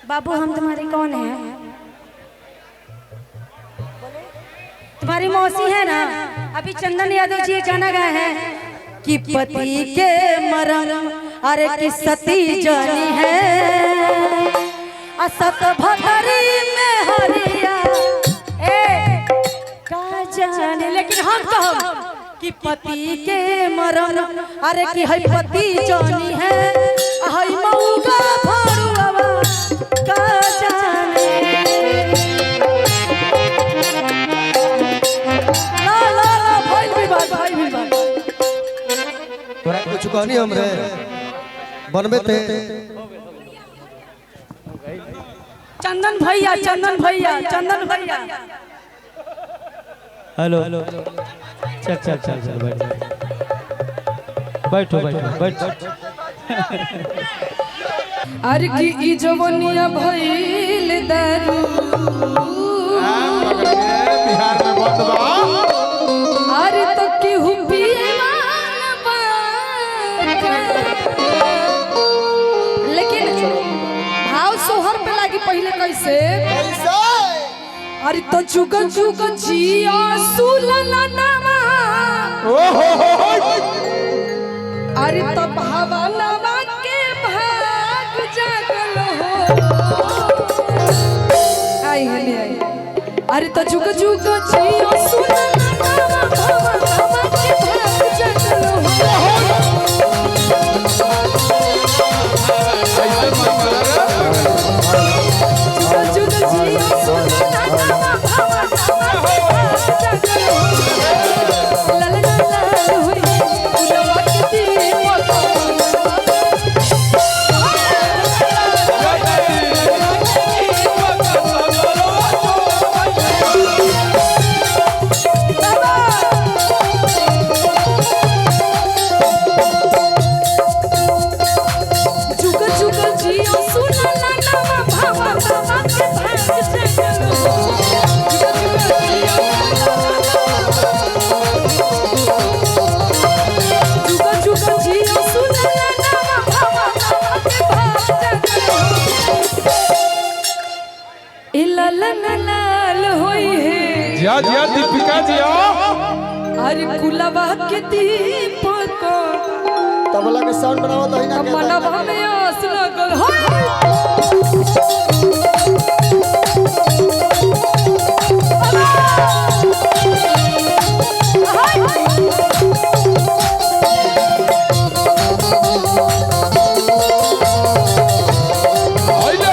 बाबू हम तुम्हारे कौन हैं? तुम्हारी मौसी है ना। अभी चंदन यादव जी गाना गाए हैं कि पति के मरम अरे कि सती जानी है, असत भतरी में हरिया ए का जाने। लेकिन हम कहब कि पति के मरम अरे कि है पति जानी है, है मऊगा भरुआ का जाने। ला ला ला भाई भी बात, भाई भी बात। तोरा कुछ कहनी हमरे बनबे थे। चंदन भैया, चंदन भैया, चंदन भैया। हेलो, चल चल चल चल, बैठ बैठो बैठो बैठ। अरे की ई जवनिया भइल दारू बिहार में बंद बा। अरे तो केहू पिए वाला बा, लेकिन भाव सोहर पे लागी पहले कैसे कैसे? अरे तो जुग जुग जिया सुलला नामा, ओ हो हो हो। अरे तो भावा नामा के भाग जागल हो। आई हले आई। अरे तो जुग जुग जिया सुलला नामा, भावा नामा के भाग जागल हो। जुग जुग जिया सुलला नामा, भावा नामा के भाग जागल हो। ललना लाल हुई गुलवा के दीपक। जुग जुग जियो सुनला नामा, भावा नामा के भाग जागल हो। जुग जुग जियो जुग जुग जियो सुनला नामा, भावा नामा के भाग जागल हो। ए ललन लाल होई है जिया जिया दीपिका जिया। अरे कुलवा के दीपक तबला के साउंड बनावत है ना। मनवा में आस लगल हो। आइले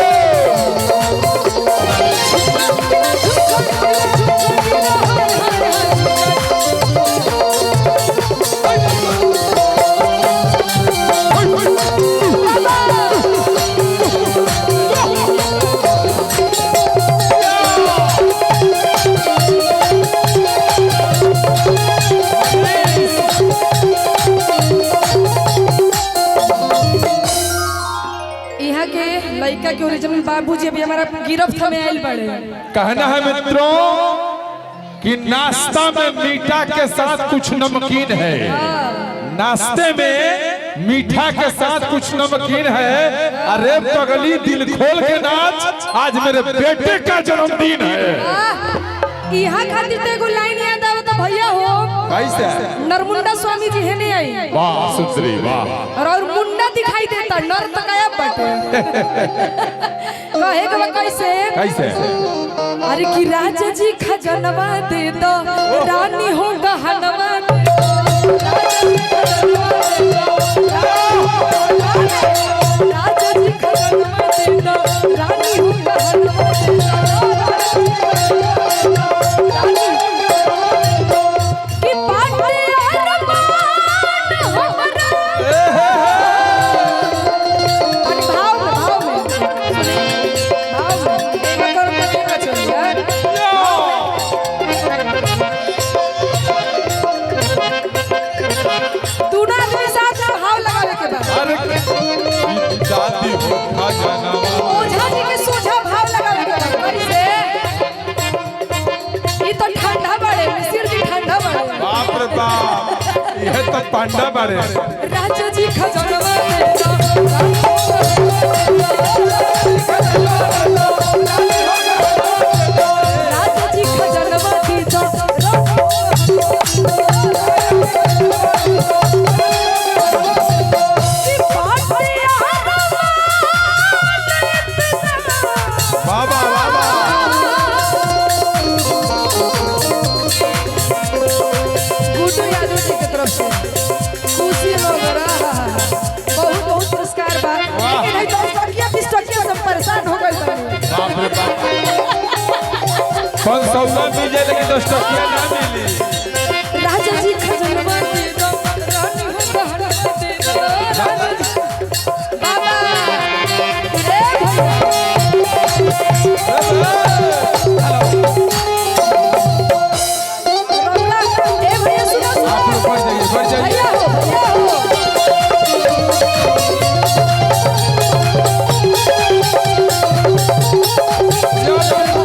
यहाँ के लड़का के ओरिजिनल बाबूजी अभी हमारा गिरफ्त में आयल बड़े। कहना है मित्रों कि नाश्ता में मीठा के साथ कुछ नमकीन है, नाश्ते में मीठा के साथ कुछ नमकीन है। अरे पगली दिल खोल के नाच, आज मेरे बेटे का जन्मदिन है। यहाँ खातिर तो एगो लाइन याद आवत भैया हो। कैसे? नरमुंडा स्वामी जी है नहीं आई। वाह सुंदरी वाह। और मुंडा दिखाई देता, नर तो गायब बाटे। कहे के बा कैसे? कैसे? अरे कि राजा जी खजनवा दे दो, रानी हो गहनवा दे दो। राजा जी खजनवा दे दो, रानी हो गहनवा दे दो। कि बाटे अरमान हमरा। अरे भाव में, भाव में भाव में कर कर चल यार। दोनों आदमी साथ में भाव लगावे के बाद। अरे दादी हो खजनवा। ओझा जी के सोझा भाव लगावे के बाद कैसे? ई तो ठंडा बड़े मिसिर जी, ठंडा बड़े। बाप रे बाप, यह तो पांडा बारे। राजा जी खजनवा दे दो, रानी हो गहनवा दे दो। जाए लेकिन 10 टकिया ना मिली। राजा जी खजनवा दे दो, रानी हो गहना दे दो, राजा जी बाबा ए भैया रौला, ए भैया सुनो सुनो, आप लोग बैठ जाइए, बैठ जाइए। भैया हो, भैया हो। क्या बात है।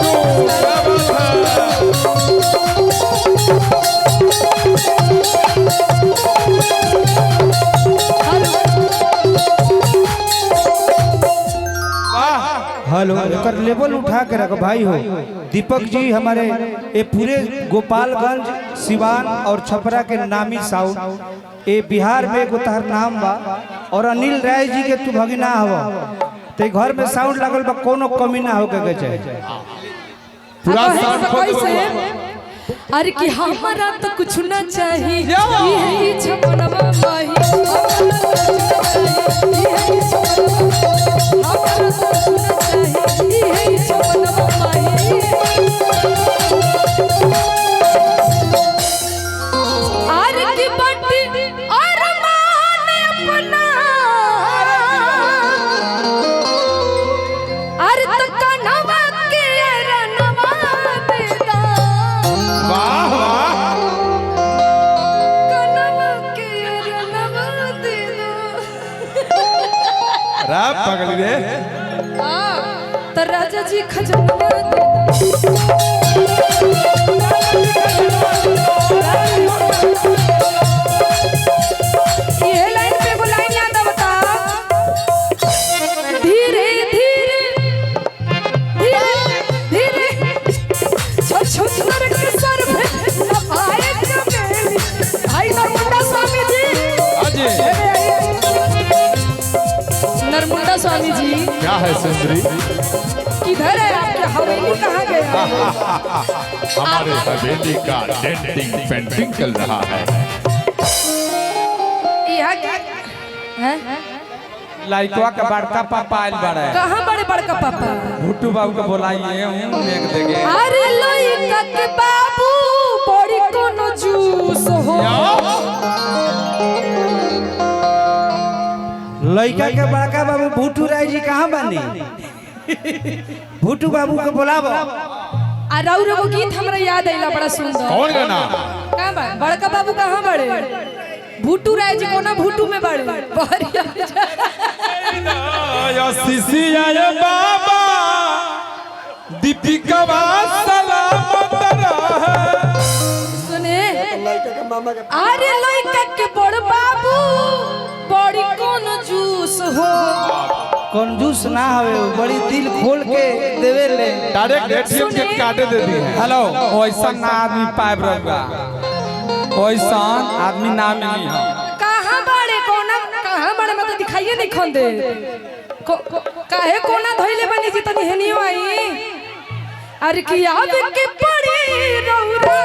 वाह हेलो, एकर लेवल उठा के रख भाई हो। दीपक जी हमारे ये पूरे गोपालगंज, सिवान और छपरा के नामी साउंड, ये बिहार में एगो तहर नाम बा। और अनिल राय जी के तू भगिना हव, ते घर में साउंड लागल बा, कोनो कमी ना होके के चाही। पूरा आ कहे साउंड के बा खोल कैसे? अरे कि हमारा तो कुछ ना चाहिए, ये छपनवा माही, हमारा तो कुछ ना चाहिए, ये छपनवा, हमारा तो कुछ ना चाहिए, ये छपनवा माही। अरे कि बटी अरमान अपना, अरे तो कन्हवा के रनवा देदा, वाह वाह कन्हवा के रनवा देदा। राम पगली रे। हाँ, तो राजा जी खजनवा देदा। ये लाइन पे एगो लाइन याद आवता, धीरे धीरे धीरे धीरे छछुंदर के सर पे आए चमेली। भाई नरमुंडा स्वामी जी, हाँ जी। नरमुंडा स्वामी जी क्या है सुंदरी? किधर है आपके हवेली, कहाँ गया? हमारे हवेली का डेंटिंग पेंटिंग चल रहा है। यहाँ हैं? लाइकवा के बड़का पापा आइल बाड़े। कहाँ बड़े बड़का पापा? भुट्टू बाबू के बोलाइए, हूं लेक देगे। अरे लइका के बाबू बड़ी कोनो जूस हो। लइका के बड़का बाबू भूटू राय जी कहाँ बानी? भूटू बाबू के बोलाबो। आ राउर एगो गीत हमरा याद आइला बड़ा सुंदर। कौन गाना? कहाँ बा बड़का बाबू, कहाँ बड़े भूटू राय जी? कोना भूटू में बड़े बहरिया। सीसी आए बाबा, दीपिका सलामत रहे। सुने लड़का के मामा के। अरे लइका के बड़ बाबू बड़ी कोनो जूस हो। कंजूस ना हवे, उ बड़ी दिल खोल के देवे ले। डायरेक्ट एटीएम के काटे दे दी है। हेलो, वैसा ना आदमी पाइब रहुआ, वैसा आदमी ना मिली हम। कहाँ बड़े कोना, कहाँ बड़े? मैं तो दिखाइए नहीं खोन दे। काहे कोना धोइले बनी जी, तनी हेनियो आई। अरे कि आवे के पड़ी रौरा।